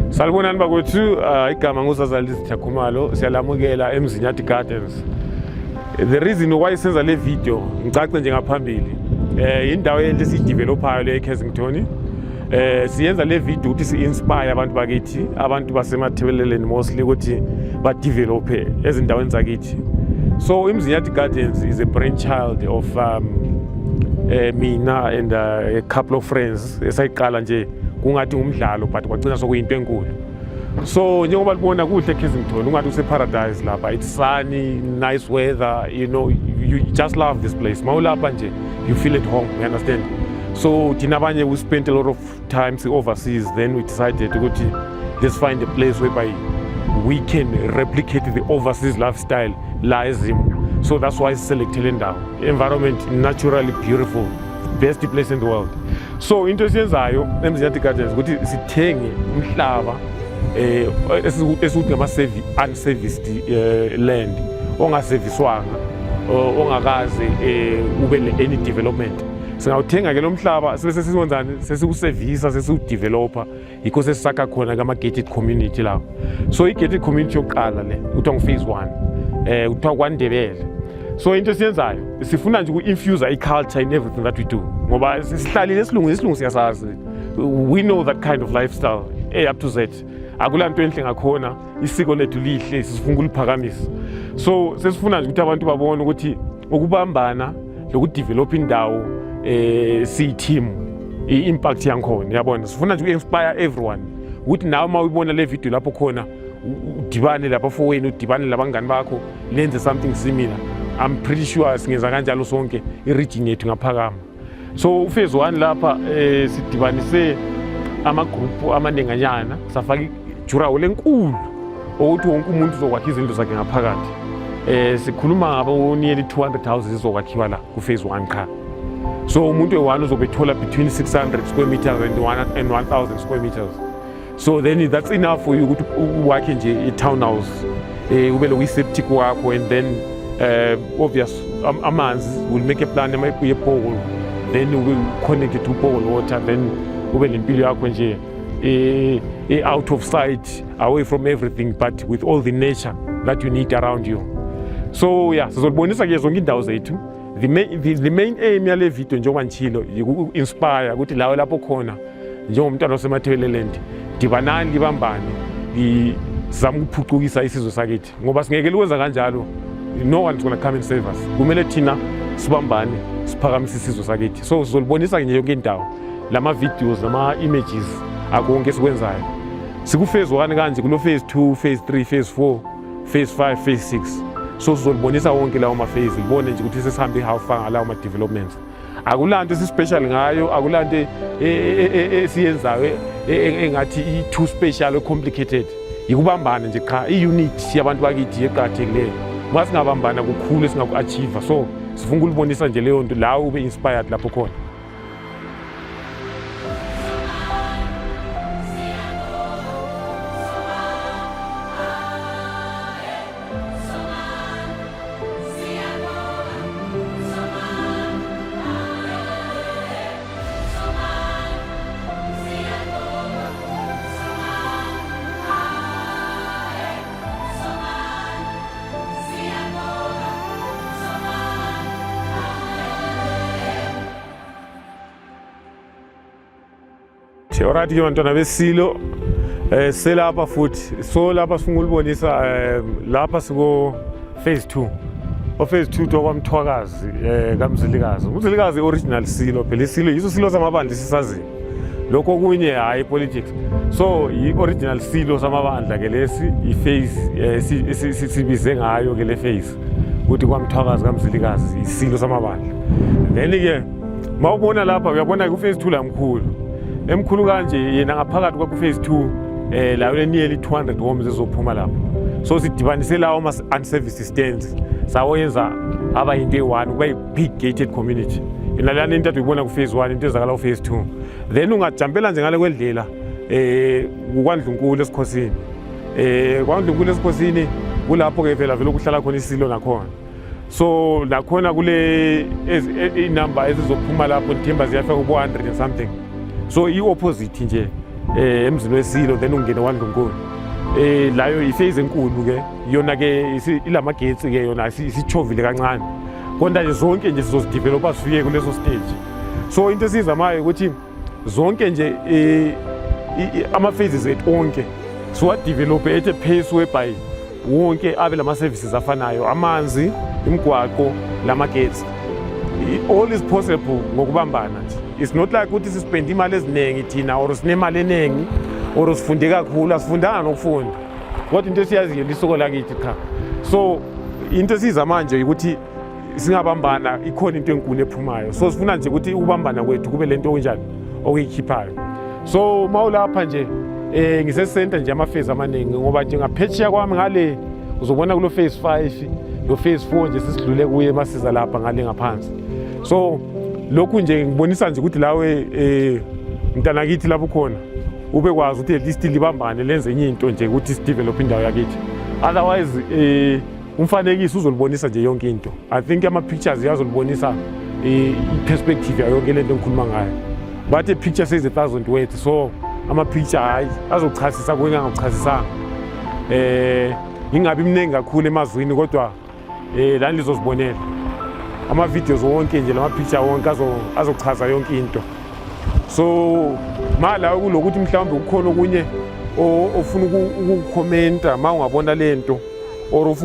Salibonani bakwethu, igama nguZazalisi Khumalo, siyalamukela eMzinyathi Gardens. The reason why senza le video ngicace nje ngaphambili. Indawo yento esiyidevelopayo le eKensington. Siyenza le video ukuthi si-inspire abantu bakithi, abantu baseMatabeleland mostly, ukuthi badevelope ezindaweni zakithi. So iMzinyathi Gardens is a brainchild of mina and a couple of friends esayiqala nje kungathi ngumdlalo, but kwagcina sokuyinto enkulu. So njengoba libona kuhle eKensington, ungathi use-paradise lapha. It's sunny, nice weather, you just love this place. Mawulapha nje you feel at home, you understand? So thina abanye, we spent a lot of time overseas, then we decided ukuthi let's find a place whereby we can replicate the overseas lifestyle la eZim. So that's why siselecte le ndawo. Environment naturally beautiful, best place in the world. So into esiyenzayo eMzinyathi Gardens ukuthi sithenge umhlaba esikuthi ngama unserviced land, ongaserviswanga, ongakaze ube le any development. Singawuthenga ke lo mhlaba, sibe sesiwenzani? Sesiwusevisa, sesiwudevelopa. Yikho sesisakha khona kama-gated community lawo. So i-gated community yokuqala le kuthiwa ngu-phase 1, kuthiwa kwaNdebele. So into esiyenzayo, sifuna nje uku-infuse i-culture in everything that we do, ngoba sihlalile esilungu, isilungu siyasazi. We know that kind of lifestyle, A up to Z. Akula nto enhle ngakhona. Isiko lethu lihle, sifuna ukuliphakamisa. So sesifuna nje ukuthi abantu babone ukuthi ukubambana lokudevelop indawo siyi-team, i-impact yankhona, yabona. Sifuna nje uku-inspire everyone ukuthi nawe uma uyibona le video lapho khona, udibane labafowenu, udibane labangani bakho, lenze something similar. I'm pretty sure singenza kanjalo sonke, i-region yethu ngaphakama. So uphase 1 lapha, sidibanise amagroup amaninganyana, safaka idurawall enkulu ukuthi wonke umuntu uzokwakha izindlu zakhe ngaphakathi. Sikhuluma ngabo nearly 200 houses ezizokwakhiwa la ku-phase 1 qha. So umuntu eyi-one uzobe ethola between 600 square meters and 1 and 1000 square meters. So then that's enough for you ukuthi wakhe nje i-townhouse, ube lokuyi-septic wakho, and then obvious amanzi will make a plan ye-borehole, then ube connected to borehole water, then ube nempilo yakho nje out of sight, away from everything, but with all the nature that you need around you. So yeah, sizolibonisa ke zonke indawo zethu. The main aim yale video, njengoba ngitshilo, yiku-inspire ukuthi lawe lapho khona njengomntwana waseMatabeleland, dibanani, libambane, sizame ukuphucukisa isizwe sakithi, ngoba singeke likwenza kanjalo, no one is gonna come and save us. Kumele thina sibambane, siphakamise isizwe sakithi. So sizolibonisa nje yonke indawo, lama-videos nama-images akonke esikwenzayo. Siku-phase 1 kanje, kulo phase 2, phase 3, phase 4, phase 5, phase 6. So sizolibonisa wonke lawo ma-phase, libone nje ukuthi sesihambe how far ngalawo ma-developments. Akulanto esi-special ngayo, akulanto esiyenzayo engathi i-too special, complicated. Yikubambana nje qha, i-unity yabantu bakithi eqakathekileyo. Uma singabambana, kukhulu esingaku-achieve. So sifuna ukulibonisa nje leyo nto, la ube inspired lapho khona. Alright ke bantwana besilo, selapha futhi. So lapha sifuna ukulibonisa, lapha siko phase 2. O phase 2 to kwaMthwakazi kaMzilikazi. UMzilikazi original silo phela, isilo yiso silo samabandla sisaziyo. Lokho okunye hayi politics. So i-original silo samabandla ke lesi, i-phase sibize ngayo ke le phase ukuthi kwaMthwakazi kaMzilikazi, isilo samabandla. Then ke mawubona lapha, uyabona ku phase 2 la mkhulu, emkhulu kanje yena ngaphakathi kwa phase 2, la le nearly 200 homes ezophuma lapho. So sidibanise lawo ama unserviced stands, sawenza aba into eyi-one, kuba yi-big gated community. Yona lana into uyibona ku phase 1, into ezakala ku phase 2. Then ungajampela nje ngale kwendlela, kukwandlunkulu esikhosini. Kwandlunkulu esikhosini kulapho ke vela vele kuhlala khona isilo nakhona. So nakhona kule inumber ezizophuma lapho, ngithemba ziyafika kubo 100 and something. So i-opposite nje Emzini wesilo, then ungene kwaNdlunkulu. Layo i-phase enkulu ke yona ke, ilamagetsi ke yona, isichovile kancane, kodwa nje zonke nje sizozidevelopa sifike kuleso stage. So into esiyizamayo ukuthi zonke nje ama-phases ethu onke siwadevelope at a pace whereby wonke abe lama-services afanayo: amanzi, imigwaqo, lamagetsi. All is possible ngokubambana nje. It's not like ukuthi sispende imali eziningi thina or sinemali eningi or sifunde kakhulu. Asifundanga nokufunda, kodwa into esiyaziyo lisoko lakithi qha. So into esiyizama nje ukuthi singabambana, ikhona into enkulu ephumayo. So sifuna nje ukuthi ukubambana kwethu kube lento okunjani okuyikhiphayo. So mawulapha nje, ngisesenta nje ama-phase amaningi, ngoba nje ngaphetsheya kwami ngale uzobona kulo phase 5, lo phase 4 nje sisidlule kuye masiza lapha ngale ngaphansi. So lokhu nje ngibonisa nje ukuthi lawe, mntanakithi, lapho khona ube kwazi ukuthi at least libambane, lenze enye into nje ukuthi sidevelop indawo yakithi. Otherwise umfanekiso uzolibonisa nje yonke into. I think ama-pictures yazolibonisa i-perspective yayo yonke lento engikhuluma ngayo. Bathi a picture says a thousand words, so ama-picture hayi azochasisa kungangakuchasisanga. Ngingabi mningi kakhulu emazwini, kodwa lani lizozibonela ama-videos wonke nje, lama-picture wonke azochaza yonke into. So ma la kulokuthi mhlawumbe kukhona okunye ofuna ukukhomenta, ma ungabona lento or ufuna